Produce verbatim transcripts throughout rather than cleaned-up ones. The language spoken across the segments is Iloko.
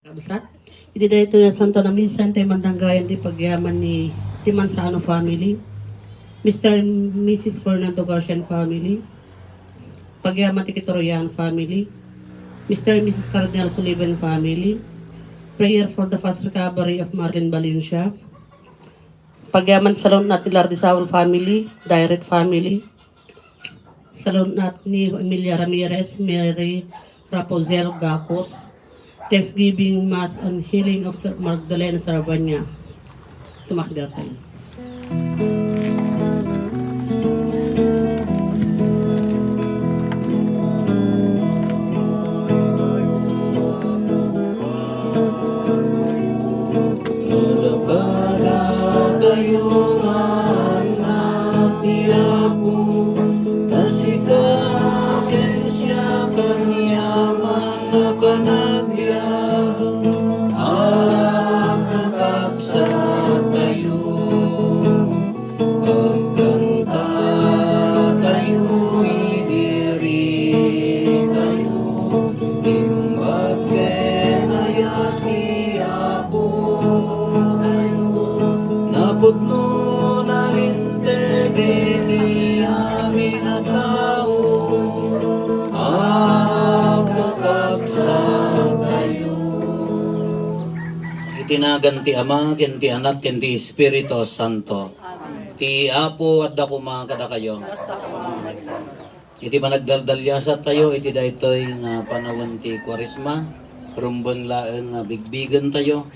Kabsat, iti daytoy a Santo a Misa, intay mandanggayan ti pagyaman ni, ti Manzano family, Mister and Missus Fernando Garcia and family, pagyaman ti Quitorian family, Mister and Missus Cardinal Sullivan family, prayer for the fast recovery of Marlene Valencia, pagyaman salun-at ti Lardisaul family, Direct family, salun-at ni Emilia Ramirez, Mary Rapunzel Gacos, Thanksgiving Mass and healing of Sir Magdalena Sarabanya. Tumakder tayo. Nadabagatayo nga anak ti Apo, ta sika ken siak aniaman a panagbiag, agkakabsat tayo. Agkanta tayo idi iri tayo, imbag ken ayat ti Apo tayo. Napudno, nalinteg iti amin a tao, agkakabsat tayo. Iti nagan ti Ama, ken ti Anak, ken ti Espiritu Santo. Ti Apo adda koma kadakayo. Iti panagdaldaliasat tayo iti daytoy nga panawen ti Kuaresma, rumben laeng nga bigbigen tayo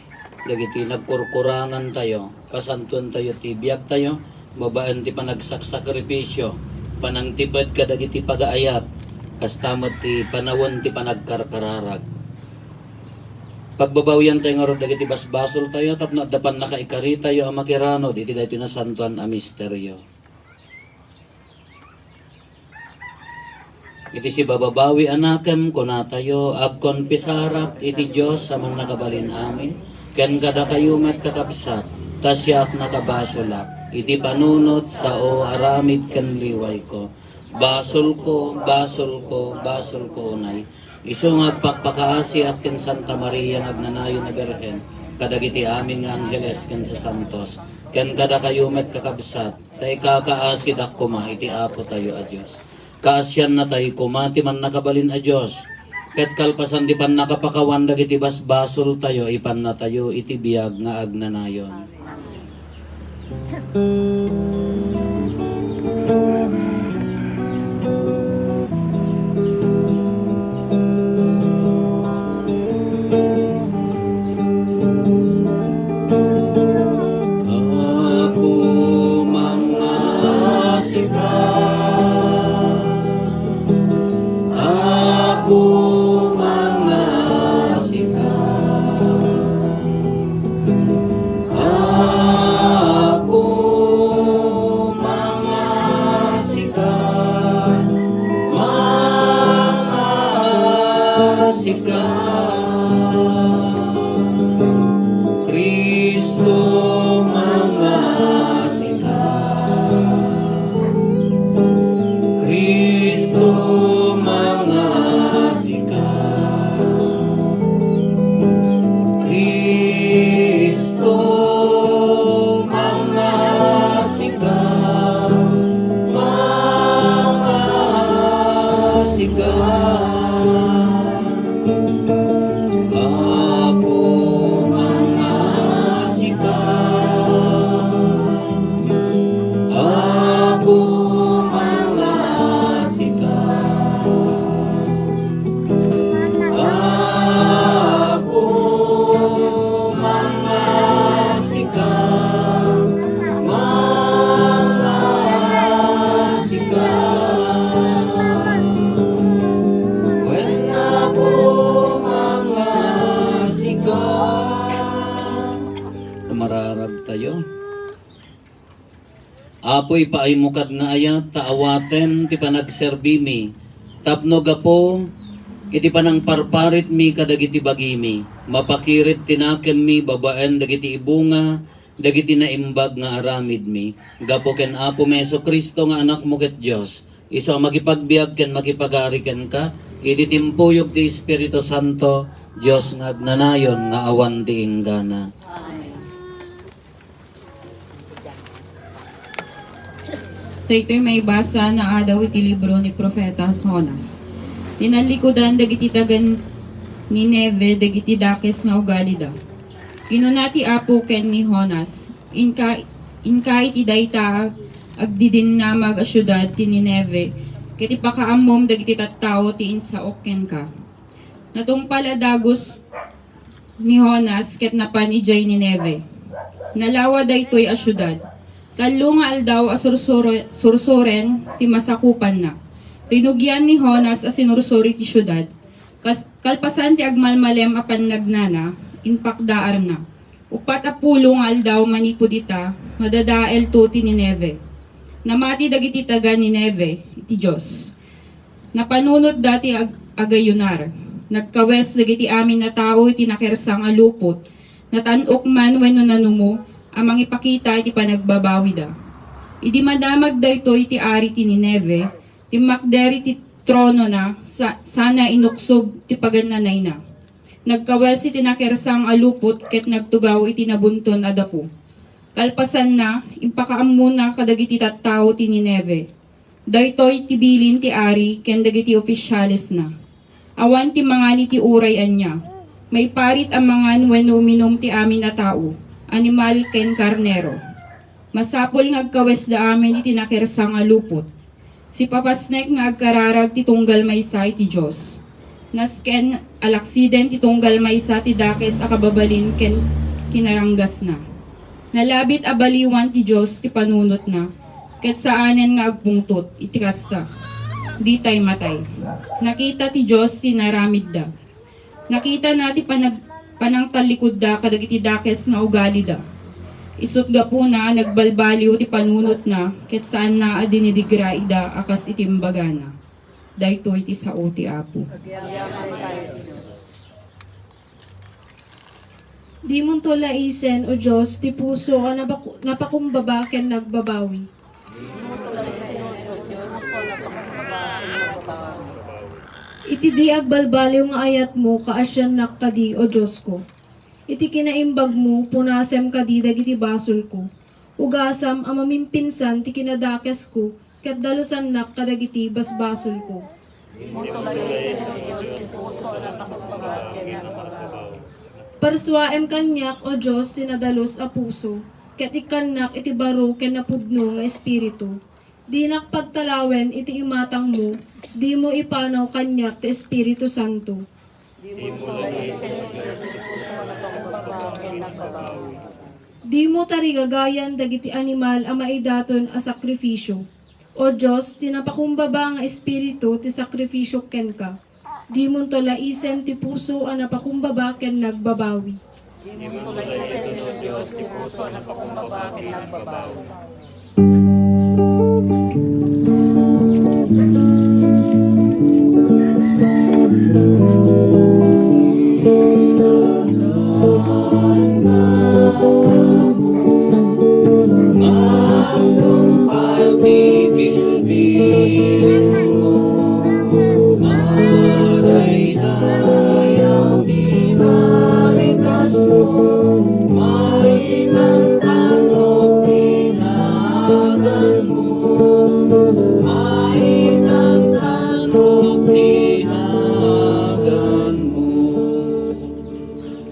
dagiti nagkurkurangan tayo, pasantuan tayo ti biag tayo babaen ti panagsaksakripisio, panangtiped kadagiti pagaayat, kasta met ti panawen ti panagkarkararag. Pagbabawian tayo ngarud dagiti basbasol tayo tapno adda pannakaikari tayo a makiranod iti daytoy nasantoan a misterio. Iti sibababawi a nakem, kunatayo, agkonpisarak iti Dios a Mannakabalin-amin, ken kadakayo met, kakabsat, ta siak nakabasolak iti panunot, sao, aramid ken liwayko. Basolko, basolko, basolko unay. Isu nga agpakpakaasiak ken Santa Maria nga agnanayon a Birhen, kadagiti amin nga angheles ken sasantos, ken kadakayo met, kakabsat, ta ikakaasidak koma iti Apotayo a Dios. Kaasiannatay koma ti Mannakabalin a Dios, ket kalpasan ti pannakapakawan dagiti basbasoltayo, ipannatayo iti biag nga agnanayon. Apo, mangngasika. Apo, mangngasika. Apo, mangngasika. Mangngasika. Cristo, mangngasika. Cristo, mangngasika. Cristo, mangngasika. Mangngasika. Apo, mangngasika. Apo, mangngasika. Apo, mangngasika. Mangngasika. Wen, Apo, mangngasika. Mararag tayo. Apo, ipaaymo kad nga ayat ta awatem ti panagserbimi, tapno gapu iti panangparparitmi kadagiti bagimi, mapakirit ti nakemmi babaen dagiti ibunga dagiti naimbag nga aramidmi. Gapu ken Apomi Jesu-Cristo nga Anakmo ket Dios, isu a makipagbiag ken makipagari kenka iti timpuyog ti Espiritu Santo, Dios nga agnanayon nga awan di inggana. Daytoy maibasa naadaw iti libro ni Profeta Jonas. Tinallikudan dagiti taga Nineve dagiti dakes nga ugalida. Kinuna ti Apo ken ni Jonas, "Inka, inka iti dayta a agdidinnamag a siudad ti Nineve, ket ipakaammom dagiti tattao ti insaok kenka." Natungpal a dagus ni Jonas ket napan idiay Nineve. Nalawa daytoy a siudad. Tallo nga aldaw a sursuro-, sursuren ti masakupanna. Rinugian ni Jonas a sinursuro ti siudad. Kas-, kalpasan ti agmalmalem a pannagnana, impakdaarna. Uppat a pulo nga aldaw manipud ita, madadaelto ti Nineve. Namati dagiti taga-Nineve iti Dios. Napanunotda ti ag-, agayunar. Nagkawes dagiti amin a tao iti nakersang a lupot, natan-ok man wenno nanumo a mangipakita iti panagbabawida. Idi madamag daytoy ti ari ti Nineve, timmakder iti tronona sa-, sana inuksob ti pagannanayna. Nagkawes iti nakersang a lupot ket nagtugaw iti nabunton a dapo. Kalpasanna, impakaammona kadagiti tattao ti Nineve. Daytoy ti bilin ti ari ken dagiti ofisialesna. Awan ti mangan iti uray ania. Maiparit a mangan wenno uminum ti amin a tao, animal ken karnero. Masapul nga agkawesda amin iti nakersang a lupot. Sipapasnek nga agkararag ti tunggal maysa iti Dios. Nasken alaksiden ti tunggal maysa ti dakes a kababalin ken kinaranggasna. Nalabit a baliwan ti Dios ti panunotna, ket saanen nga agpungtot iti kasta. Ditay matay. Nakita ti Dios ti inaramidda. Nakitana ti panag-, panangtallikudda kadagiti dakes nga ugalida. Isut' gapuna a nagbalbaliw ti panunotna ket saanna a dinidigra ida a kas iti imbagana. Daytoy ti sao ti Apo. Dimonto laisen, O Dios, ti puso a napaku-, napakumbaba ken nagbabawi. Iti di agbalbaliw nga ayatmo, kaasiannak kadi, O Diosko. Iti kinaimbagmo, punasem kadi dagiti basolko. Ugasam a mamimpinsan ti kinadakesko, ket dalusannak kadagiti basbasolko. Parsuaem kaniak, O Dios, ti nadalus a puso, ket ikkannak iti baro ken napudno nga espiritu. Dinak pagtalawen iti imatangmo, dimo ipanaw kaniak ti Espiritu Santo. Dimo tarigagayan dagiti animal a maidaton a sakrifisio. O Dios, ti napakumbaba nga espiritu ti sakrifisio kenka. Dimonto laisen ti puso a napakumbaba ken nagbabawi.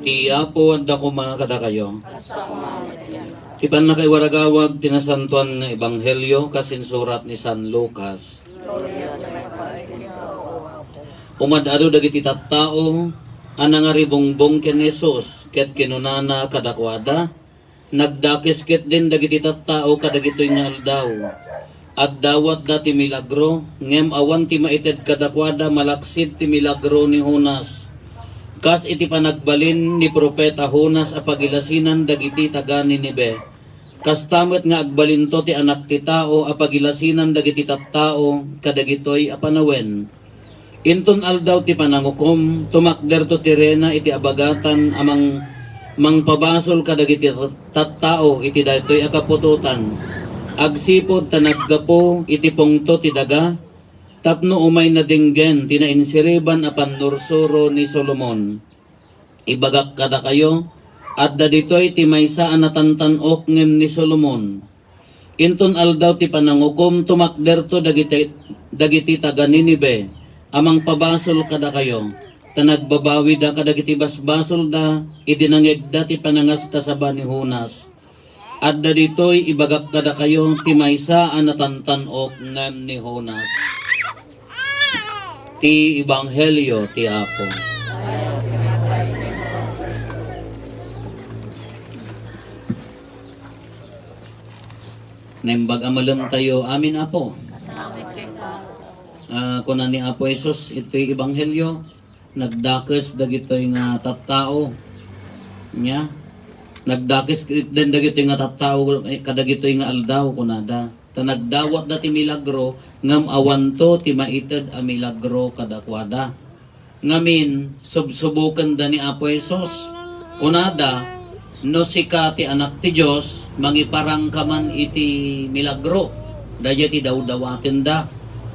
Ti Apo adda koma kadakayo. Ti pannakaiwaragawag ti Nasantoan nga Ebanghelio kas insurat ni San Lucas. Umad-adu dagiti tattao a nangaribungbong ken Jesus, ket kinunana kadakuada, "Nagdakes ketdin dagiti tattao kadagitoy nga aldaw. Addawatda ti milagro, ngem awan ti maited kadakuada malaksid ti milagro ni Jonas." Kas iti panagbalin ni profeta Jonas a pagilasinan dagiti taga-Ninive, kasta met nga agbalinto ti Anak ti Tao a pagilasinan dagiti tattao kadagitoy a panawen. Inton Aldaw ti Panangukom, tumakderto ti reyna iti abagatan a mang-, mangpabasol kadagiti tat-, tattao iti daytoy a kaputotan, agsipud ta naggapu iti pungto ti daga, tapno umayna denggen ti nainsiriban a pannursuro ni Solomon. Ibagak kadakayo, adda ditoy ti maysa a natantan-ok ngem ni Solomon. Inton aldaw ti panangukom, tumakderto dagiti, dagiti taga-Ninive a mangpabasol kadakayo, ta nagbabawida kadagiti basbasolda idi nangegda ti panangaskasaba ni Jonas. Adda ditoy ibagak kadakayo ti maysa a natantan-ok ngem ni Jonas. Ti Ebanghelio ti Apo. Naimbag a malemtayo amin, Apo. Ah, kuna ni Apo Jesus iti Ebanghelio, nagdakes dagitoy nga tattao. Nya, nagdakes den dagitoy nga tattao kadagitoy nga aldaw, kunada. Ta nagdawatda ti milagro, ngem awanto ti maited a milagro kadakuada. Ngamin, subsubokenda ni Apo Jesus. Kunada, "No sika ti Anak ti Dios, mangiparangka man iti milagro." Daydiay ti dawdawatenda.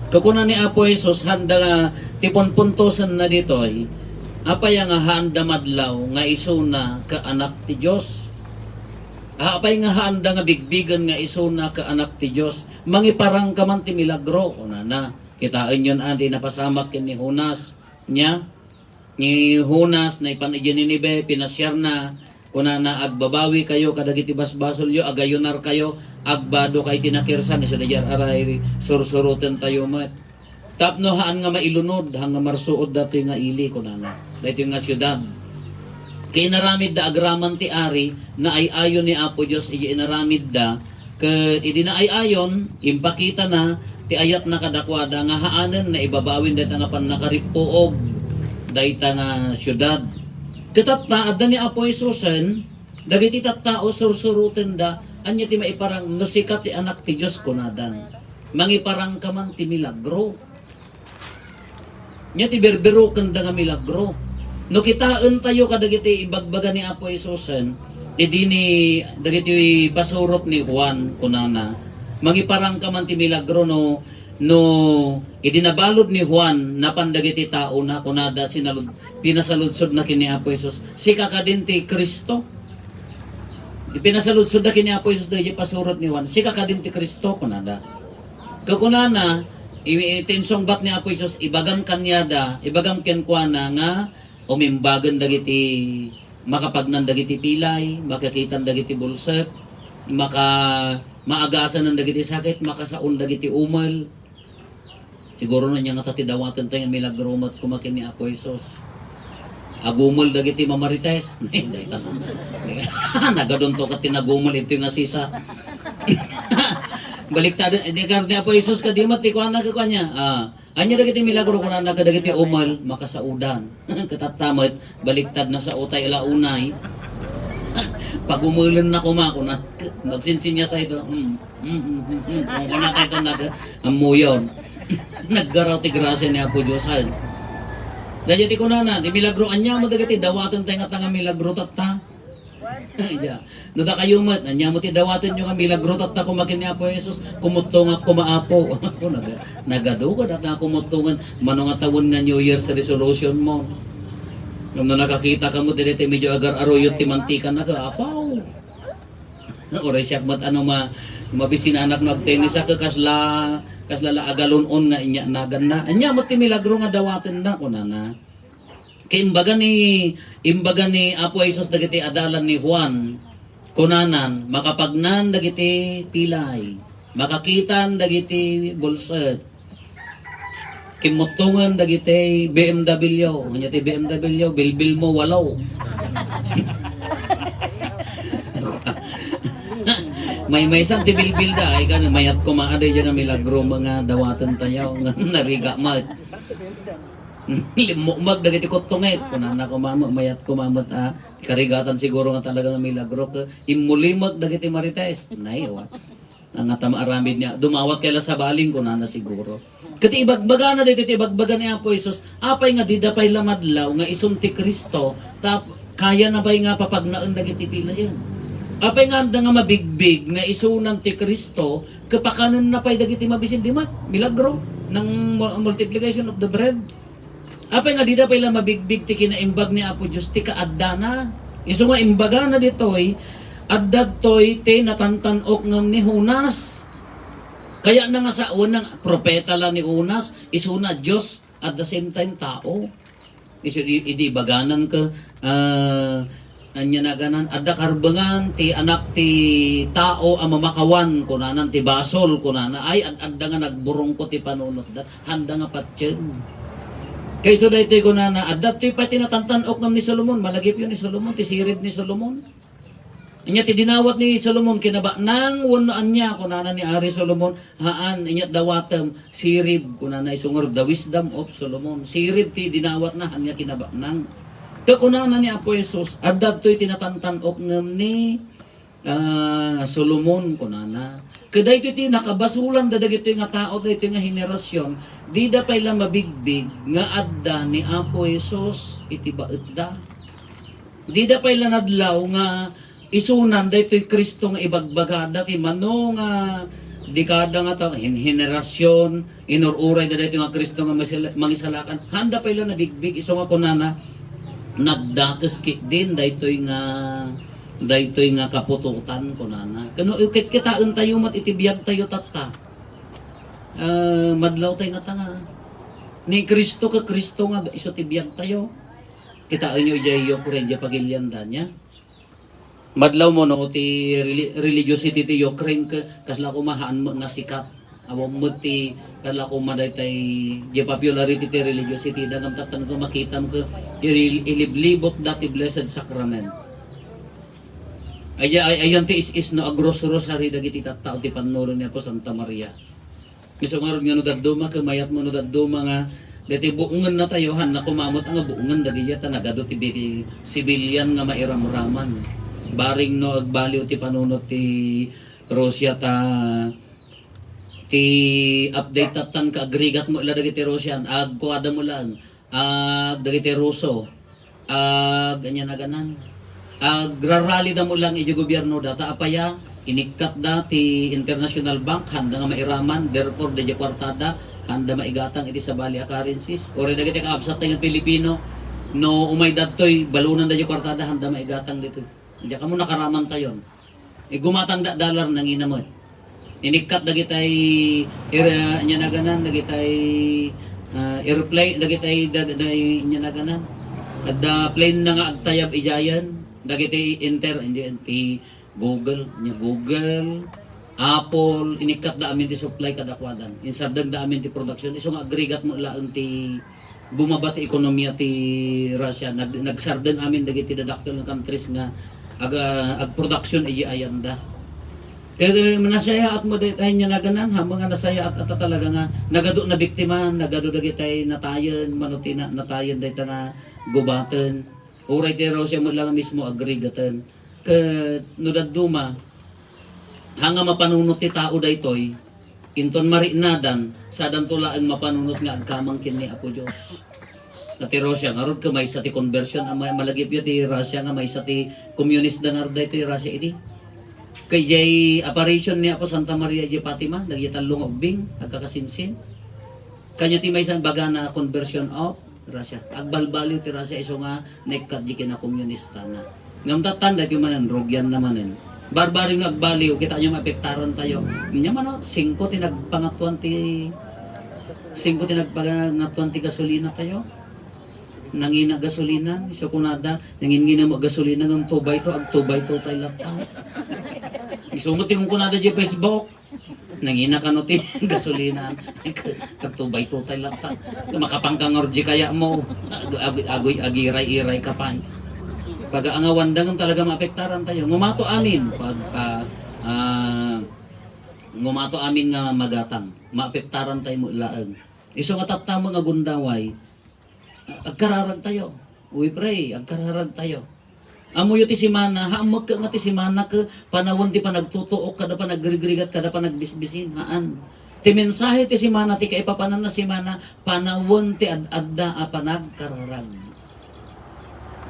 Kakuna ni Apo Jesus, haanda nga ti punpuntosenna ditoy, apay nga haanda madlaw nga isuna ket Anak ti Dios? Apay nga haanda nga bigbigen nga isuna ket Anak ti Dios? Mangiparangka man ti milagro, kunana. Kitaenyon a di napasamak ken ni Jonas. Nya, ni Jonas, naipan idiay Ninive, pinasiarna, kunana, "Agbabawikayo kadagiti basbasolyo, agayunarkayo, agbadokayo iti nakirsam." Isu daydiay aray, sursurotentayo met. Tapno haan nga mailunod, haan nga marsuod datoy nga ili, kunana. Daytoy nga siudad. Ket inaramidda agraman ti ari, naay-ayo ni Apo Dios idiay inaramidda, ket idi naay-ayon, impakitana ti ayatna kadakuada nga haanen nga ibabawin dayta nga pannakaripuog dayta nga siudad. Ket tatta, adda ni Apo Jesusen, dagiti tattao sursurotenda, "Ania ti maiparang, no sika ti Anak ti Dios?" kunadan. "Mangiparangka man ti milagro." Nya ti birbirokenda nga milagro. No kitaentayo kadagiti ibagbaga ni Apo Jesusen, idi ni, dagiti pasurot ni Juan, kunana, "Mangiparangka man ti milagro," no, no idi nabalud ni Juan, napan dagiti taona, kunada, sinalud-, pinasaludsodna ken ni Apo Jesus, "Sika kadin ti Cristo?" Pinasaludsodda ken ni Apo Jesus dagiti pasurot ni Juan, "Sika kadin ti Cristo?" kunada. Kakunana, i-, iti insungbat ni Apo Jesus, "Ibagam kaniada, ibagam kenkuana nga umimbagen dagiti makapagnan dagiti pilay, makakitan dagiti bulsek, maka-, maagasanan dagiti sakit, makasaon dagiti umel." Siguro no ania ngata ti dawaten tayo nga milagro met koma ken ni Apo Jesus. Agumel dagiti mamarites. Dayta. Nagadunto ket ti nagumel iti nga sisa. Baliktad, di ka ni Apo Jesus kadi met ti kuana, kukuana. Ah, ania dagiti milagro kunana kadagiti umel, makasaudan. Ket tatta met, baliktad, nasaotay la unay. Pagumelen na koma, kuna. Nagsinsinyas tayo to. Mm. Mm, mm, mm, mm. Kung kuna tayo to, nag-, ammoyon. Naggaraw ti grasia ni Apo Dios, ay. Daydiay ti kunana, ti milagro, ania met dagiti dawaten tayo nga tanga milagro tatta? Diya. No dakayo met, ania met ti dawatenyo nga milagro tatta koma ken ni Apo Jesus? Kumuttongak koma, Apo. Naga-, nagadu ka data kumuttongan, mano nga tawen nga New Year's resolution mo. Ngem no nakakita ka met, daydiay ti medyo agar-aruyot ti mantika, naga, apaw. Uray siak met ano ma-, mabisinanak no agtennis a, kasla, kasla la agalon-on nga inya naganna. Ania met ti milagro nga dawatenna, kunana. Ket imbaga ni, imbaga ni Apo Jesus dagiti adalan ni Juan, kunanan, makapagnan dagiti pilay, makakitan dagiti bulsek, kimmuttongen dagiti B M W. Ania ti B M W? Bilbil mo, walo. Maymaysan ti bilbil da. Ay, kan, mayat koma, aday dyan nga milagro nga dawaten tayo. Nga nariga met. Limmukmag dagiti kuttonget. Kunana koma met, mayat koma met, ah. Karigatan siguro nga talaga nga milagro. Immulimek dagiti marites. Nay, wa. Ang nga ta maaramid niya, dumawat kay la sabalin, kunana siguro. Ket ibagbagana daytoy ti ibagbaga ni Apo Jesus, apay nga dida pay la madlaw nga isun ti Cristo, ta kayana pay nga papagnaen dagiti pilayen? Apay nga haanda nga mabigbig nga isunan ti Cristo, ket pakanenna pay dagiti mabisin? Di met, milagro, nang mu-, multiplication of the bread. Apay nga dida pay la mabigbig ti kinaimbag ni Apo Dios ti kaaddana? Isu nga imbagana ditoy, adda ditoy ti natantan-ok ngem ni Jonas. Kayatna nga sawen nga propeta la ni Jonas, isuna Dios, at the same time tao. Isu di, idi baganan ka, ah, anya naganan, adda karbengan ti anak ti tao a mamakawan, kunanan ti basol, kunana, ay, ad-, adda nga nagburungko ti panunotda, handa nga patien. Kayso daytoy kunana, adda toy pay ti natantan-ok ngem ni Solomon, malagipyo ni Solomon, ti sirib ni Solomon. Anya ti dinawat ni Solomon, kinabaknang wenno ania, kunana ni Ari Solomon, haan, inyat dawatem, sirib, kunana isu ngarud, the wisdom of Solomon. Sirib ti dinawatna, haan nga kinabaknang. Ket kunana ni Apo Jesus, adda ditoy ti natantan-ok ngem ni, ah, Solomon, kunana. Ket daytoy ti nakabasolan da dagitoy nga tao, daytoy nga henerasyon, dida pay la mabigbig nga adda ni Apo Jesus iti baetda. Dida pay la nadlaw nga isunan daytoy Cristo nga ibagbagada ti mano nga dekada nga ta-, hin-, henerasyon, inur-urayda daytoy nga Cristo nga masila-, mangisalakan. Handa pay la nabigbig, isu nga kunana, nagdakes ketdin daytoy nga, daytoy nga kaputotan, kunana. Kano, ket kitaentayo met iti biagtayo tatta. Ah, madlawtay nga tanga. Ni Cristo ket Cristo nga isu ti biagtayo. Kitaenyo idiay Ukraine, idiay pagilianda, ania? Madlaw mo no ti reli-, religiosity ti Ukraine ke-, kasla koma haan met nga sikat. Awan met ti kasla koma daytay, di popularity ti religiosity da ngem tattan ko makitam ke ili-, iliblibot da ti Blessed Sacrament. Ay, ay, ayan ti is-is no agros-rosary dagiti tattao ti pannuro ni Apo Santa Maria. Isu ngarud nga no dadduma, ket mayat mo no dadduma nga daytoy buongenna tayo, haan na koma met nga buongen dagiti ta nagadu ti bi-, civilian nga mairamraman. Barring no agbaliw ti panunot ti Russia ta ti update tattan ka agrigat mo ila dagiti Russian, agkuada mo lang. Ag dagiti Ruso, ag, ania naganan, agraralida mo lang iti gobiernoda, ta apaya, inikkatda ti International Bank, handa nga mairaman, therefore, daydiay kuartada, handa maigatang iti sabali a currencies. Uray dagiti kakabsat tayo nga Pilipino, no umay dadtoy, balunan daydiay kuartada, handa maigatang ditoy. Diak ammo nakaraman tayon. Eh, gumatang da dollar, nangina met. Inikkat dagitay ir-, nya naganan, dagitay, ah, airplane, dagitay da-, da-, nya naganan. Adda plane na nga agtayab idiayen, dagitay Inter, hindi, ti Google, nya Google, Apple, inikkat da amin ti supply kadakuadan. Insardeng da amin ti production. Isu nga agrigat mo laeng ti bumaba ti ekonomiya ti Russia. Nag-, nagsardeng amin dagiti dadakkel nga countries nga aga-, agproduction iti ayanda. Kaya nasayaat mo daytay nga naganan, ha, mga nasayaat at talaga nga nagadu na biktima, nagadu dagitay natayen, mano ti na-, natayen dayta nga gubaten. Uray ti Russia mo lang mismo agrigaten. Ket no dadduma, ha nga mapanunot ti tao daytoy, inton mariknadan, sadanto laeng mapanunot nga agkamang ken ni Apo Dios. Ket ti Russia ngarud, ket maysa ti conversion, a, ma-, malagipyo ti Russia nga maysa ti communist da ngarud daytoy Russia idi. Ket diay apparition ni Apo Santa Maria idiay Fatima, dagiti tallo nga ubbing, agkakasinsin. Kanya ti maysa bagana conversion of Russia. Agbalbaliw ti Russia isu nga naikkat di kinakomunistana. Ngem tattan daytoy manen, rugianna manen. Barbareng no agbaliw, kitaenyo maapektaran tayo. Nya mano, singko ti nagpangatuan ti, singko ti nagpangatuan ti gasolina tayo. Nangina gasolina, isu kunada, nangingina mo gasolina ngem two by two, ag two by two tayo latta. Isu mo ti kunada di Facebook. Nangina kano ti gasolina. Agtubay-tutay latta. Makapangkangor di kaya mo. Ag-, ag-, agoy, agiray-iray ka pay. Pagaangawan da ngem talaga maapektaran tayo. Ngumato amin. Pag, ah, ah, ngumato amin nga magatang. Maapektaran tayo mo laeng. Isu nga tattamo nga gundaway. Agkararag tayo. We pray, agkararag tayo. Ammoyo ti simana, haan met nga ti simana ket panawen ti panagtutuok kada panagrigrigat kada panagbisbisin, haan. Ti mensahe ti simana, ti kaipapanan a simana, panawen ti ad-adda a panagkararag.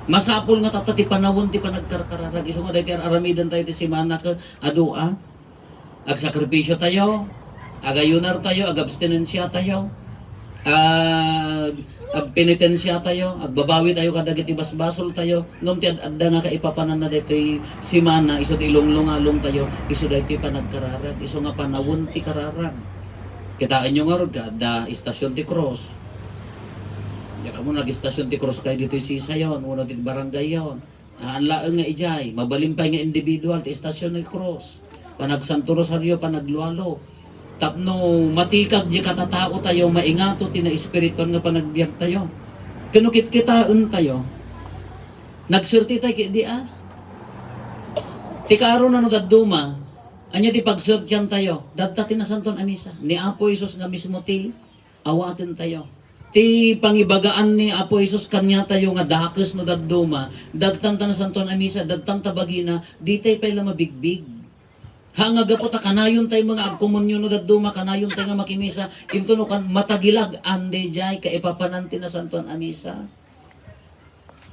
Masapul nga tatta ti panawen ti panagkarkararag. Isu nga daytoy ar-aramiden tayo ti simana ket adu a Agsakripisyo tayo, agayunar tayo, agabstinensia tayo. Ag-, agpenitensiatayo, agbabawi tayo kadagiti basbasoltayo, ngem ti ad-adda nga kaipapananna daytoy simana, isu ti ilunglungalongtayo, isu daytoy panagkararag, isu nga panawen ti kararag. Kitaenyo ngarud, adda istasyon ti krus. Diak ammo nag-istasyon ti krus kayo ditoy sisayon, wenno ti barangayyon. Haan laeng nga idiay, mabalin pay nga individual ti istasyon ti krus. Panagsanto Rosario, panaglualo. Tapno matikag di katataotayo, maingato ti naespirituan nga panagbiagtayo. Ken no kitkitaentayo, nagsertitayo ket di a. Ti kaaro na no dadduma, ania ti pagsertiantayo? Dadta ti Nasantoan a Misa. Ni Apo Jesus nga mismo ti awatentayo. Ti pangibagaan ni Apo Jesus kaniatayo nga dakes no dadduma, dadtan ta Nasantoan a Misa, dadtan ta bagina, ditay pay la mabigbig. Ha nga gapu ta kanayon tayo nga agkomunyon no dadduma, kanayon tayo nga makimisa, into no kan matagilag-an daydiay kaipapanan ti Nasantoan a Misa.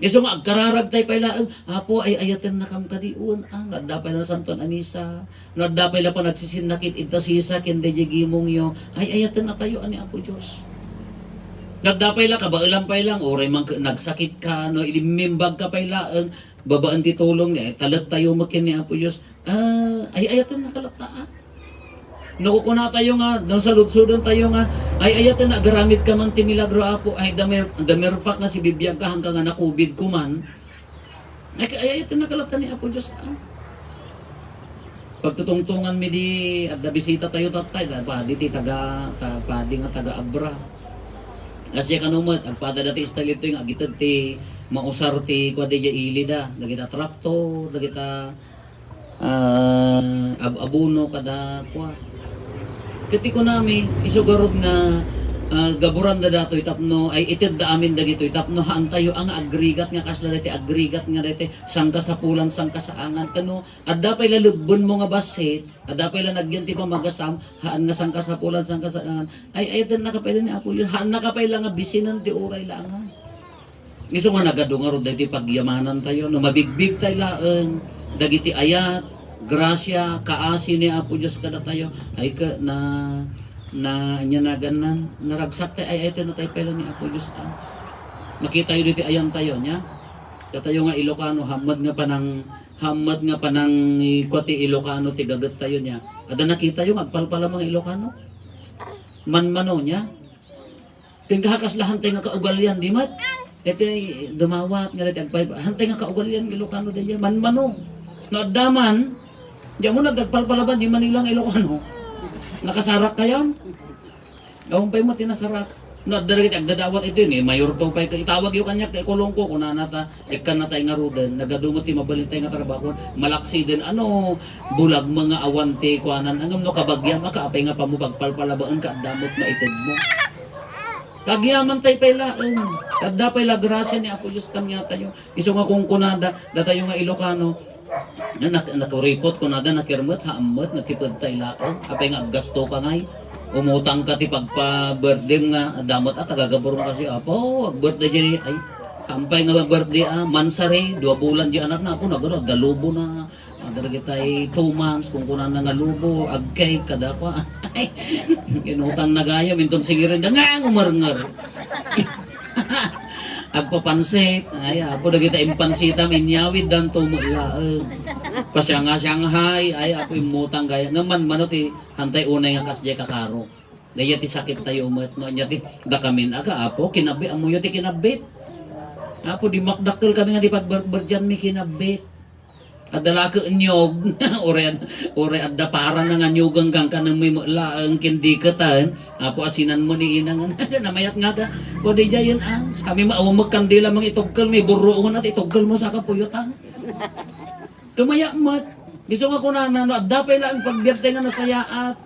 Isu nga agkararag tayo pay laeng, "Apo, ay-ayatennakam kadi?" Wen, ah, no adda pay la Nasantoan a Misa, no adda pay la panagsisinnakit ita sisa ken daydiay gimongyo, ay-ayatennatayo a ni Apo Dios. No adda pay la, kabaelan pay lang, uray man ke-, nagsakit ka, no, ilimmimbag ka pay laeng, babaen ti tulong ni, ay, talettayo met ken ni Apo Dios, ah, ay-ayatennaka latta, ah. No kukunatayo nga, no saludsodentayo nga, ay-ayaten nga agaramid ka man ti milagro, Apo, ay, the mere, the mere fact nga sibibiag ka, hangka nga na-covid ko man, ay, ay-ayaten nga kalatan ni Apo Dios, ah. Pagtutungtungan mi di, adda bisita tayo, tatay, da, padi ti taga, ta, padi nga taga Abra. Asya kano met, agpada dati style ito nga agited ti mausar ti, kwa, di, ili da, dagita traktor, dagita ah, ab-, abono kada kua. Ket ti kunami, isu garud nga, ah, gaburan da datoy tapno, ay, itedda amin dagitoy tapno haantayo a nga agrigat nga kasla daytoy agrigat nga daytoy sangkasapulan, sangkasaangan. Kano, adda pay la lebbenmo nga bassit, adda pay la nagyan ti pamagasam, haan nga sangkasapulan, sangkasaangan. Ay, ay, ayatennaka pay la ni Apo Dios, haannaka pay la nga bisinen ti uray la nga. Isu nga nagadu ngarud daytoy pagyamanantayo, no mabigbigtay laeng dagiti ayat, grasia, kaasi ni Apo Dios kadatayo, ay ke-, na, na, ania nagannan, naragsak tay ay-ayaten nga tay pay la ni Apo Dios, ah. Makitayo ditoy ayantayo, nia? Katayo nga Ilocano, hammed nga panang-, hammed nga panang-, kua ti Ilocano ti gagettayo, nia? Adda nakitayo nga agpalpalaba nga Ilocano? Manmano, nia? Ken kahakas la hantay nga kaugalian, di met? Iti dumawat nga dati agpaypa, hantay nga kaugalian nga Ilocano daydiay, manmano. No adda man, di ammo nagagpalpalaba, di Manila nga Ilocano. Nakasarak kayon? Awan pay met ti nasarak. No adda dagiti agdadawat iti ni Mayor to pay, itawag yo kaniak ta ikulong ko, kunana ta, ikkan na tay ngaruden, nagadu met ti mabalin tay nga trabaho, malaksiden, ano, bulag mga awan ti kuanan, ngem no kabagiam, aka apay nga pammo pagpalpalabaen ka, adda met maitedmo. Kagyaman tay pay laeng. Adda pay la grasia ni Apo Dios kaniatayo. Isu nga kunkunada, datayo nga Ilocano, na nak-, nakuripot kunada, nakirmet, haammet, natiped tay laeng. Apay nga aggasto ka ngay? Umutang ka ti pagpa-birthday nga, adda met, ah, taga-Gaborone kasi, Apo, ag-birthday diay, ay, hampay nga birthday, ah, mansari, dua bulan di anak na, Apo, nagano, agdalubo na. Adda dagitay two months, kunkunana nga lubo, ag-cake, kada kua. Inutang na gayam, inton singirin, dangan umarngar. Agpapansit, ay, Apo, dagita impansitam, inyawid danto met laeng. Pasianga-sianghay, ay, Apo, immutang gayam. Ngem manmano ti, hantay unay nga kasdiay kakaro. Daydiay ti sakit tayo met, no, ania ti, dakamin, aga, Apo, kinabit, ammoyo ti kinabit. Apo, dimmakdakkel kami nga di pagberberdian mi kinabit. Adda la ket inyog, uray, uray adda parana nga inyogen kan kanem mi met laeng ken diketen. Apo, asinanmo ni inang, namayat nga da. O, daydiayen, ah, kami maawamek kandila, mangitugkel mi, burroon at itugkel mo sa kapuyotan. Tumaya met. Isu nga kunana, no, adda pay laeng pagbiag tayo nga nasayaat.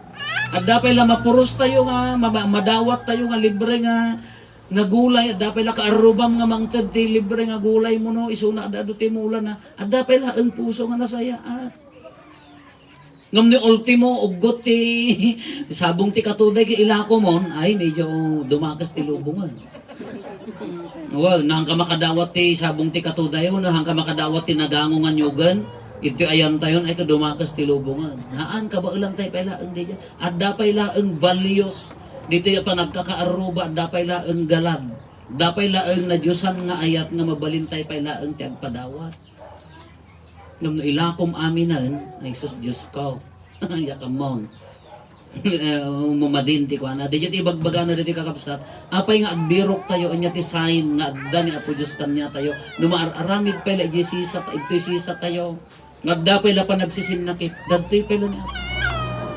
Adda pay la mapuros tayo nga, ma-, ma-, madawat tayo nga libre nga, nga gulay, adda pay la kaarrubam nga mangted ti libre nga gulay mo, no, isuna adda adu ti mula na, adda pay laeng puso nga nasayaat. Ngem ni ultimo, uggot ti sabong ti katuday ket ilako mon, ay, medyo dumakes ti lubongen. Wa, no, haanka makadawat ti sabong ti katuday, no, haanka makadawat ti nagango nga inyogen, iti ayantayon, ay, kadumakes ti lubongen. Haan, kabaelan tayo pay laeng daydiay. Adda pay laeng values Ditoy a panagkakaarruba, adda pay laeng galad. Adda pay laeng nadiosan nga ayat nga mabalin tayo pay laeng ti agpadawat. Ngem no ilakom aminen, ay sus, Diosko. Yak ammon. Eh, umamadin ti kuana. Daydiay ti ibagbagana ditoy kakabsat. Apay nga agbirok tayo, ania ti sign nga adda ni Apo Dios kaniatayo? No maar-aramid pay la idiay sisa, ditoy sisa tayo. Nga adda pay la panagsisinnakit, dadtoy pay la ni Apo Dios.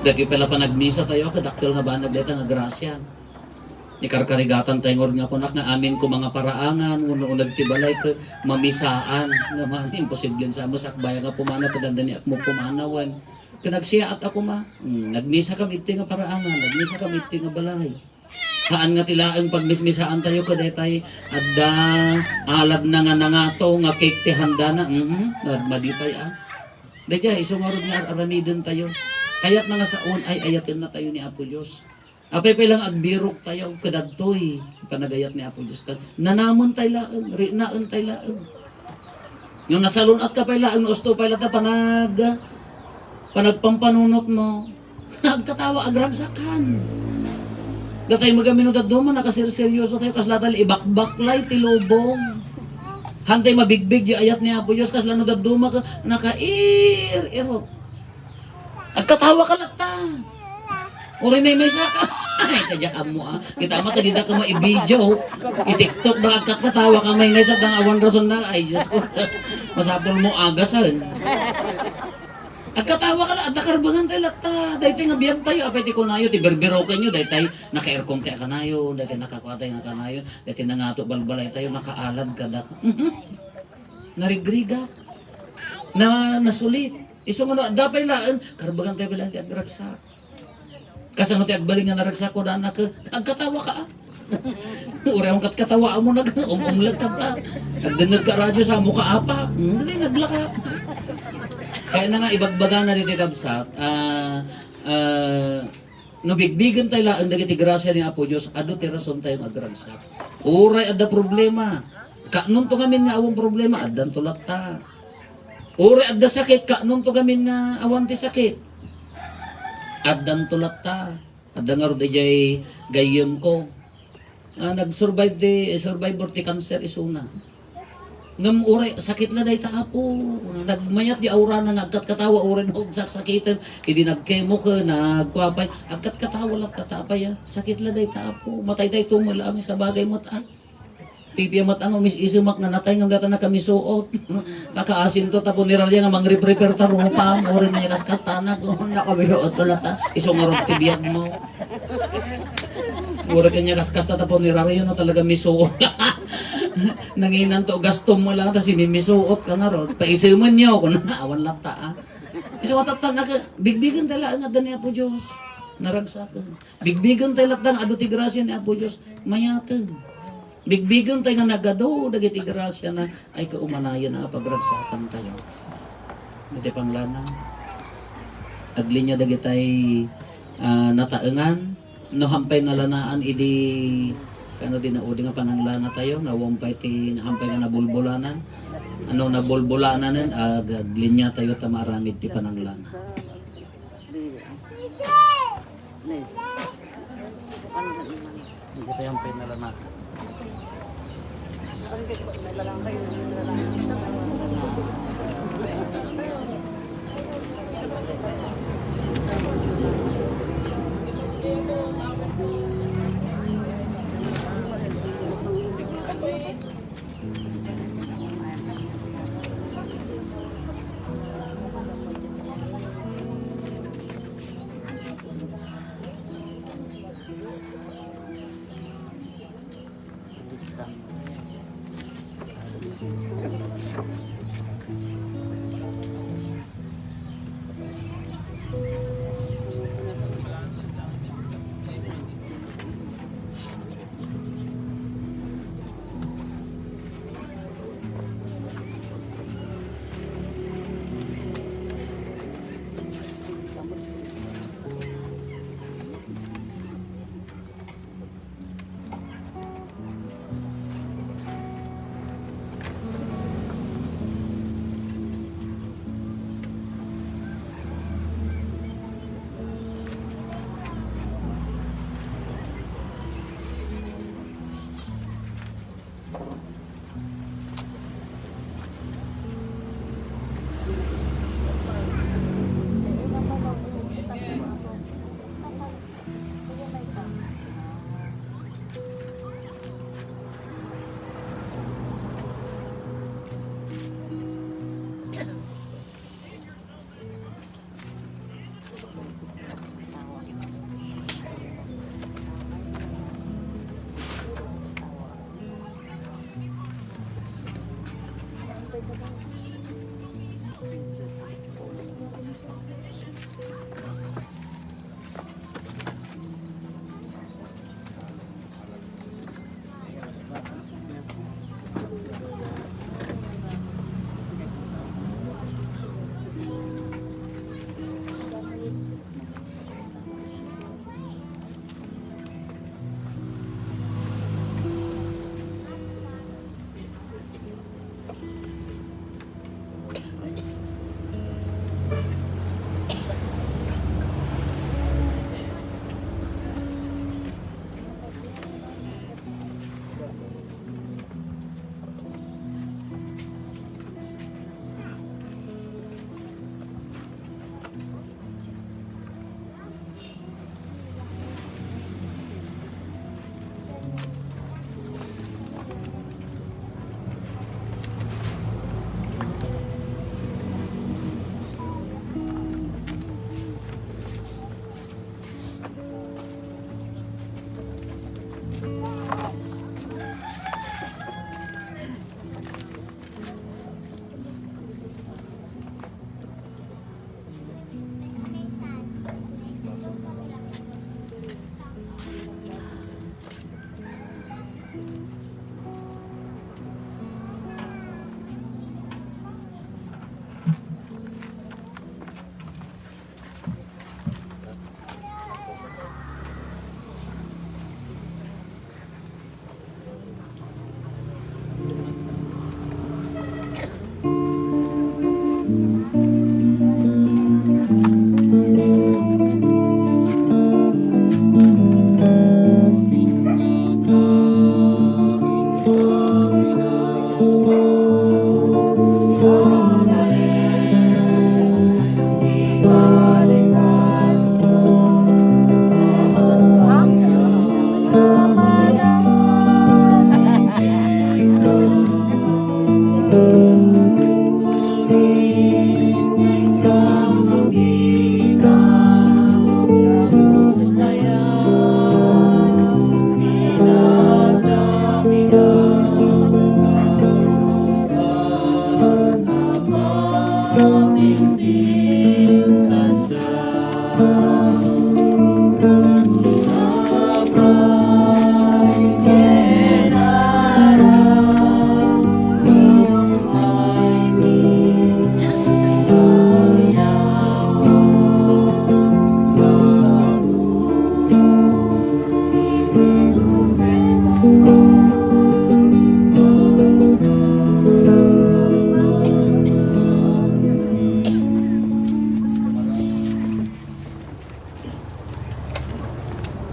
Dagitoy pay la panagmisa tayo, kadakkel nga banag dayta nga grasia. Ikarkarigatan tayo ngarud nga kunak nga amin ko mga paraangan, wenno uneg ti balay ko, mamisaan, nga man, imposible sa mo, sakbay nga pumanaw, kadanda ni Apo pumanawen. Kanagsiaat ako ma, hmm, nagmisa kami iti nga paraangan, nagmisa kami iti nga balay. Haan nga ti laeng pagmismisaan tayo, kadaytay, adda alad na nga nangato, nga cake ti handana, mhm, madi pay, ah. Dayta, isu ngarud nga ar-aramiden tayo. Kayat na nga saon, ay, ayaten na tayo ni Apo Dios. Apay pay lang agbirok tayo, kadadtoy, panagayat ni Apo Dios. Nanamen tayo laeng, rinaen tayo laeng. Yung nasalun-at ka pay laeng, no usto pay latta panag-, panagpampanunot mo, agkatawa, agragsakan. Datay magamino dadduma, nakasirseryoso tayo, kasla tayo ibakbaklay ti lubong. Hantay mabigbig di ayat ni Apo Dios, kasla no dadduma ka, nakair-irot. Agkatawa ka latta. Uray maymaysa ka. Ay, kadiak ammo, ah. Kita mo, ta dida ka mo i-video. I-TikTok, baka agkatkatawa ka, maymaysa, dang awan rason na. Ay, Diyos ko. Masapul mo, agasan. Agkatawa ka la, adda karbengan tayo latta. Daytoy nga biag tayo, apay ti kunayo, ti berberokan nyo, daytay naka-aircon tayo kanayon, daytay nakakuatay nga kanayon, daytay nangato balbalay tayo, nakaalad ka da. Narigrigat. Na, nasulit. Isu nga no, adda pay laeng, karbengan tayo pay laeng ti agragsak. Kasano ti agbalin nga naragsak ko, danak, agkatawa ka, ah. Uray ang katkatawa mo, nag-, um-, umlag ka ta. Nagdengngeg ka radyo, sa mo ka apa. Hmm, dili, naglaka. Kaya na nga, ibagbaga na dito, kabsat, ah, ah, no bigbigen tayo laeng dagiti gracia ni Apo Dios, adu ti rason tayo nga agragsak. Uray adda problema. Kanunto ngamin nga awan problema, addanto latta. Uray adda sakit, kanunto ngamin nga awan ti sakit. Addanto latta. Adda ngarud idiay gayyem ko. Ah, nag-survive ti, survivor ti cancer isuna. Ngem uray sakit la dayta, Apo. Nagmayat di aurana nga agkatkatawa, uray no agsaksakiten. Idi nagkemo ken nagkuapay, agkatkatawa latta ta apay, ah. Sakit la dayta, Apo. Matay dayto, mala, amin sa bagay met, ah. Pipiamat ang umis-isimak nga natay ngem data nakamisuot. Kakaasinto tapno ni Raria nga mangripripir ta rupa, uray niya kaskastana, kung nakamisuot ko lata, isu ngarud ti biag mo. Uray kanya kaskasta tapno ni Raria, no, talaga misuot. Nanginanto gastom mo lang, tas sinimisuot ka ngarud. Paisilmen nyo, kung awan lata, ah. Isu nga tattan, naka-, bigbigen ta laeng adda ni Apo Dios. Naragsaken. Bigbigen tayo latta nga adu ti gracia ni Apo Dios, mayateg. Bigbigen tayo nga nagadu dagiti gracia na ay kaumanayan a pagragsakan tayo. Iti panglana, aglinia dagitay, ah, nataengan, no hampay nalanaan idi, kano di naudi nga pananglana tayo, nawampay ti hampay nga nabulbulanan, ano, nabulbulananen, ag-, aglinia tayo ta maaramid ti pananglana. Hindi pa yung pinalanat.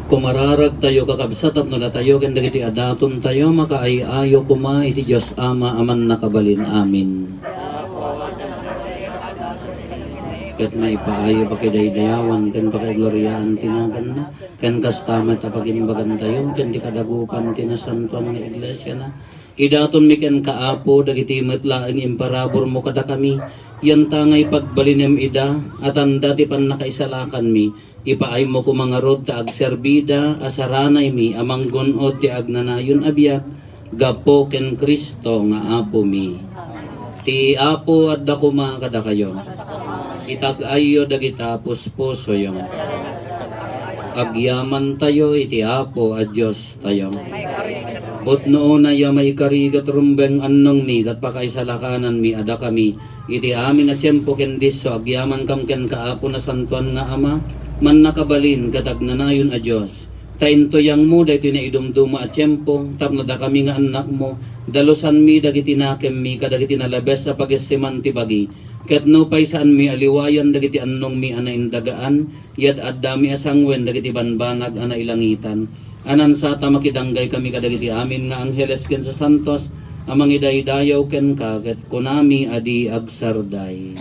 Kumararagtayo, kakabsat, tapno datayo ken dagiti adatontayo makaay-ayo koma iti Dios Ama a Mannakabalin. Amen. Ket maipaay a pakidaydayawan ken pakaigloriaan ti naganna, ken kasta met a pagimbagantayo ken ti kadagupan ti nasantoan nga iglesiana. Idatonmi kenka, Apo, dagiti met laeng imparaburmo kadakami, yanta nga ipagbalinem ida a tanda ti pannakaisalakanmi. Ipaaymo koma ngarud ta agserbida a saranaymi a manggun-od ti agnanayon a biag gapu ken Cristo nga Apomi. Ti Apo adda koma kadakayo. Itag-ayyo dagita puspusoyo. Agyamantayo iti Apo a Diostayo. Pudno unay a maikari ket rumbeng annongmi ket pakaisalakananmi a dakami iti amin a tiempo ken disso agyamankam kenka, Apo, nasantoan nga Ama, mannakabalin ket agnanayon a Dios. Ta intuyangmo daytoy naidumduma a tiempo tapno dakami nga annakmo, dalusanmi dagiti nakemmi kadagiti nalabes a pagessiman ti bagi, ket nupay saanmi a liwayan dagiti annongmi a naindagaan, yat addami a sanguen dagiti banbanag a nailangitan. Anansata makidanggay kami kadagiti amin nga angheles ken sasantos a mangidaydayaw kenka, ket kunami a di agsarday.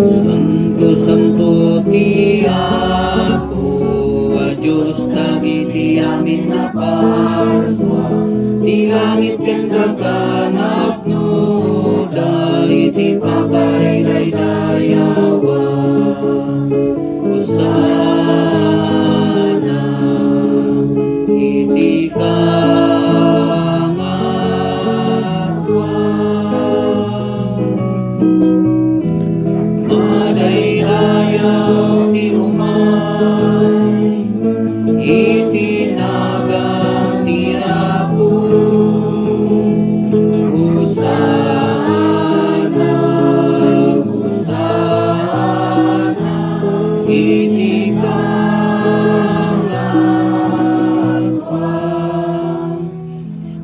Santo, santo ti Apo a Dios dagiti amin a parsua, ti langit ken daga napnoda iti pakaidaydayawan. Hosanna iti kangatuan. Madaydayaw ti umay iti nagan ti Apo. Hosanna, Hosanna iti kangatuan.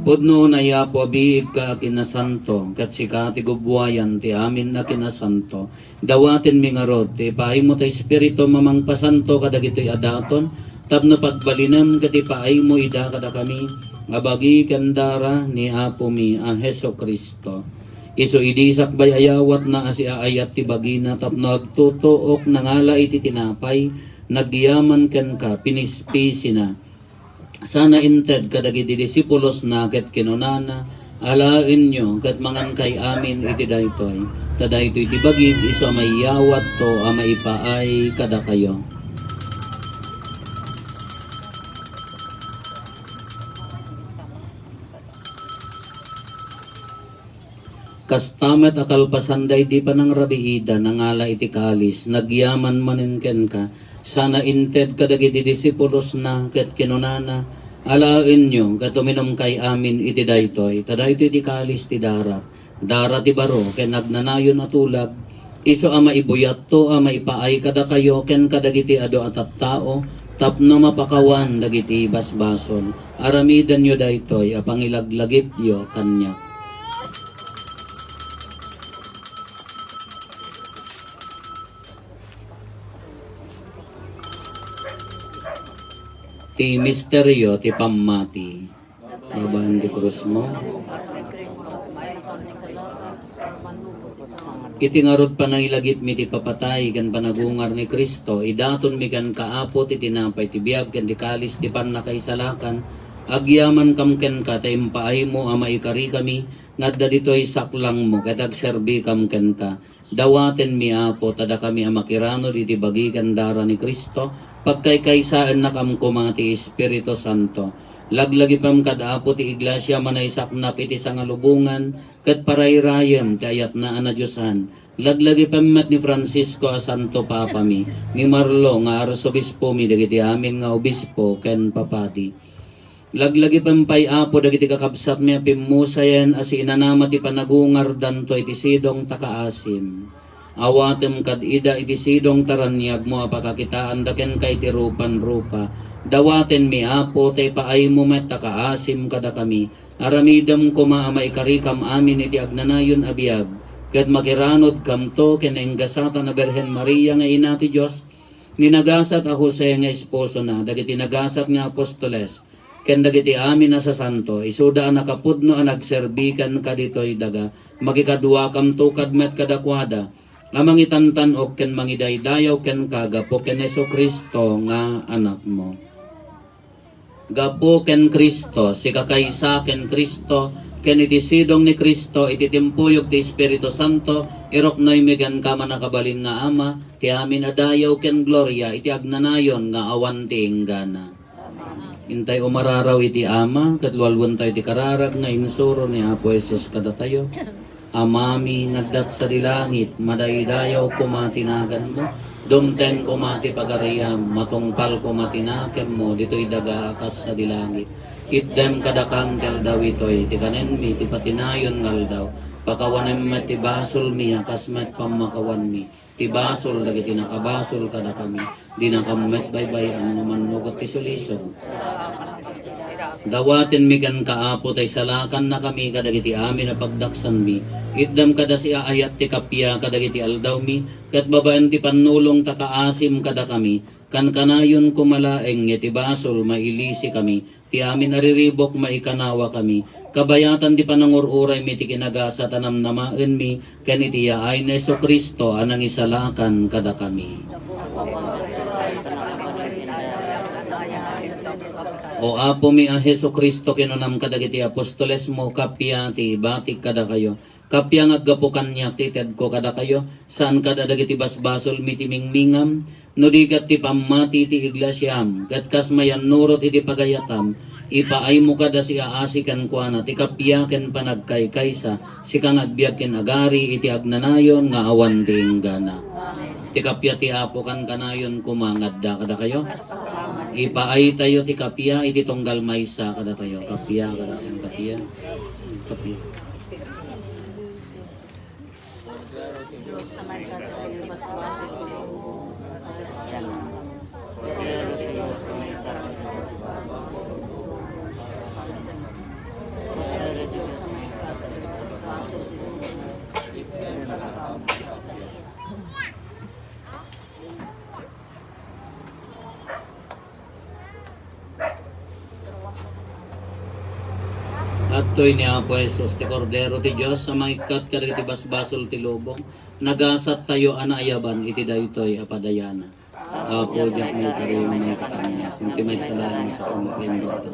Pudno unay, Apo, a biigka a kinasanto, ket sika ti gubbuayan ti amin a kinasanto. Dawatenmi ngarud ti ipaaymo ti Espiritum a mangpasanto kadagitoy a daton, tapno pagbalinem ket ipaaymo ida kadakami a bagi ken dara ni Apomi a Jesu-Cristo. Isu idi sakbay a yawatna a siaayat ti bagina tapno agtutuok, nangala iti tinapay, nagyaman kenka, pinispisina, sana inted kadagiti disipulosna ket kinunana, "Alaenyo ket mangankay amin iti daytoy, ta daytoy ti bagik isu a maiyawatto a maipaay kadakayo." Kasta met a kalpasan daydi panangrabiida, nangala iti kalis, nagyaman manen kenka, sana inted kadagiti disipulosna, ket kinunana, "Alaenyo ket uminumkay amin iti daytoy, ta daytoy ti kalis ti darak, dara ti baro ken agnanayon a tulag, isu a maibuyatto a maipaay kadakayo ken kadagiti adu a tattao tapno mapakawan dagiti basbasol. Aramidenyo daytoy a pangilaglagipyo kaniak." Ti misterio ti pammati. Babaen ti krusmo. Iti ngarud, panangilagipmi ti papatay ken panagungar ni Cristo, idatonmi kenka, Apo, ti tinapay ti biag ken ti kalis ti pannakaisalakan. Agyamankam kenka ta impaaymo a maikarikami nga adda ditoy saklangmo ket agserbikam kenka. Dawatenmi, Apo, ta dakami a makiranod iti bagi ken dara ni Cristo, pagkaykaysaanak koma ti Espiritu Santo. Laglagipem kad Apo ti Iglesia a manaysaknap iti sangalubongan ket parayrayem ti ayatna a nadiosan. Laglagipem met ni Francisco a Santo Papami, ni Marlo nga Arsobispomi, dagiti amin nga obispo ken papadi. Laglagipem pay, Apo, dagiti kakabsatmi a pimmusayen a siinanama ti panagungardanto iti sidong ta kaasim. Awatem kad ida iti sidong ta raniagmo a pakakitaanda kenka iti rupan-rupa. Dawatenmi, Apo, ta ipaaymo met ta kaasim kadakami. Aramidem koma a maikarikam amin iti agnanayon a biag, ket makiranudkamto ken nainggasatan a Birhen Maria nga Ina ti Dios, ni nagasat a Jose nga esposona, dagiti nagasat nga apostoles, ken dagiti amin a sasanto, isuda a nakapudno a nagserbi kenka ditoy daga, makikaduakamto kad met kadakuada, a mangitantan-ok ken mangidaydayaw kenka gapu ken Jesu-Cristo nga Anakmo. Gapu ken Cristo, sikakaysa ken Cristo, ken iti sidong ni Cristo, iti timpuyog ti Espiritu Santo, iruknoymi kenka, mannakabalin nga Ama, ti amin a dayaw ken gloria iti agnanayon nga awan ti inggana. Intay umararaw iti Ama, ket lualuentayo ti kararag nga insuro ni Apo Jesus kadatayo. Amami nga adda sadi langit, madaydayaw koma ti naganmo, dumteng koma ti pagariam, matungpal koma ti nakemmo ditoy daga a kas sadi langit. Itdem kadakam ti aldaw itoy ti kanenmi ti patinayon nga aldaw. Pakawanem met ti basolmi a kas met pammakawanmi ti basol dagiti nakabasol kadakami. Dinakam met baybay-an nga mannugot ti sulisog. Dawatenmi kenka, Apo, ta isalakannakami kadagiti amin a pagdaksanmi. Itdem kada siaayat ti kappia kadagiti aldawmi, ket babaen ti pannulong ta kaasim kadakami. Kankanayon koma laeng nga iti basol, mailisikami ti amin a riribuk, maikanawakami. Kabayatan ti panangur-uraymi ti kinagasat a namnamaenmi ken iti yaay ni Jesu-Cristo a nangisalakan kadakami. O Apomi a Jesu-Cristo, kinunam kadagiti apostolesmo, kappia ti ibatik kadakayo. Kappia nga aggapu kaniak ti itedko kadakayo, saan kad a dagiti basbasolmi ti mingmingam, no di ket ti pammati ti iglesiam, ket kas mayannurot iti pagayatam, ipaaymo kad a siaasi kenkuana ti kappia ken panagkaykaysa, sika nga agbiag ken agari iti agnanayon nga awan ti inggana. Ti kappia ti Apo kankanayon koma nga adda kadakayo. Ipaaytayo ti kappia iti tunggal maysa kadatayo. Kappia, kadatayo, kappia. Kappia. Adtoy ni Apo Jesus, ti Kordero ti Dios a mangikkat kadagiti basbasol ti lubong. Nagasattayo a naayaban iti daytoy a padayana. Apo, diak maikari nga maikkan kaniak, ngem ti maysa laeng a saok nga paimbagak.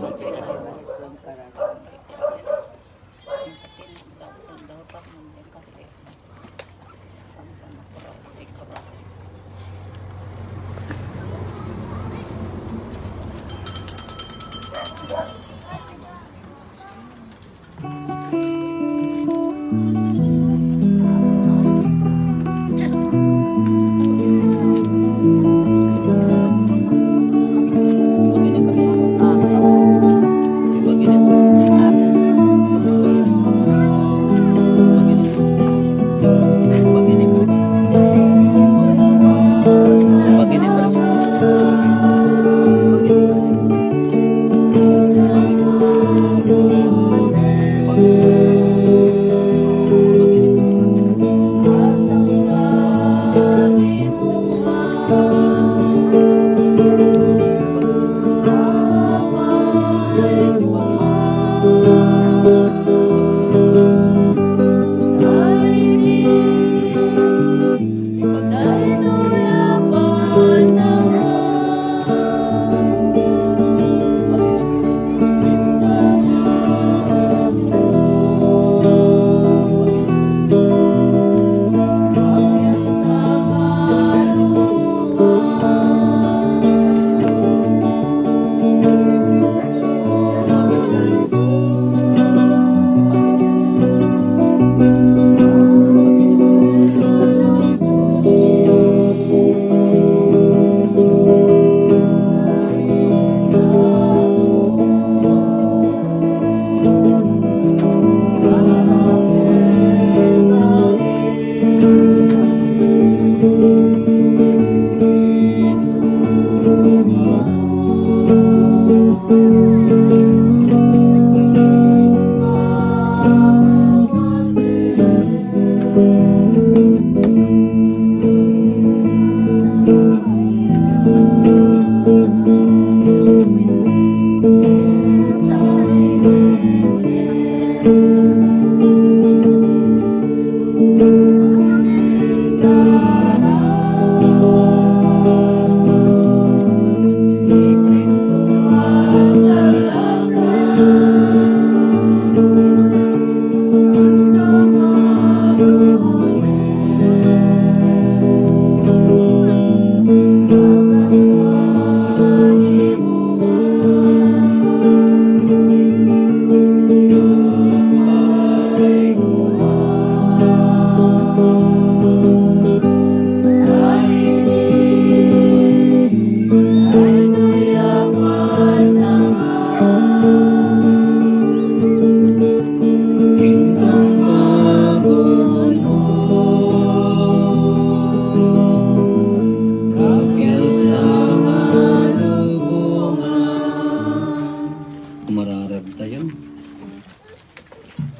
Mararag tayo.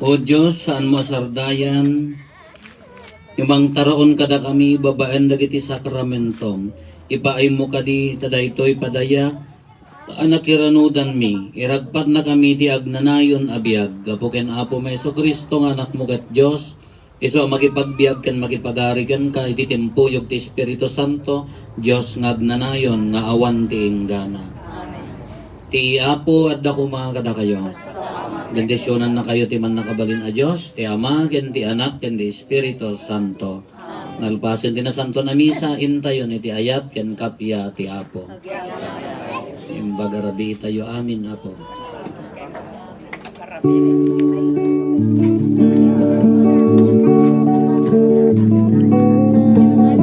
O Dios, saan mo a sardayan, imangtaraon kadakami babaen dagiti sakramentom. Ipaaymo kadi ta daytoy padaya a nakiranudanmi, iragpatnakami ti agnanayon a biag, gapu ken Apo Jesu-Cristo nga Anakmo ket Dios, isu a makipagbiag ken makipagari kenka iti timpuyog ti Espiritu Santo, Dios nga agnanayon nga awan ti inggana. Ti Apo adda koma kadakayo. Bendisionannakayo ti Mannakabalin a Dios, ti Ama, ken ti Anak, ken ti Espiritu Santo. Nalpasen ti Nasanton a Misa, intayon iti ayat ken kappia ti Apo. Imbag a rabii tayo amin, Apo.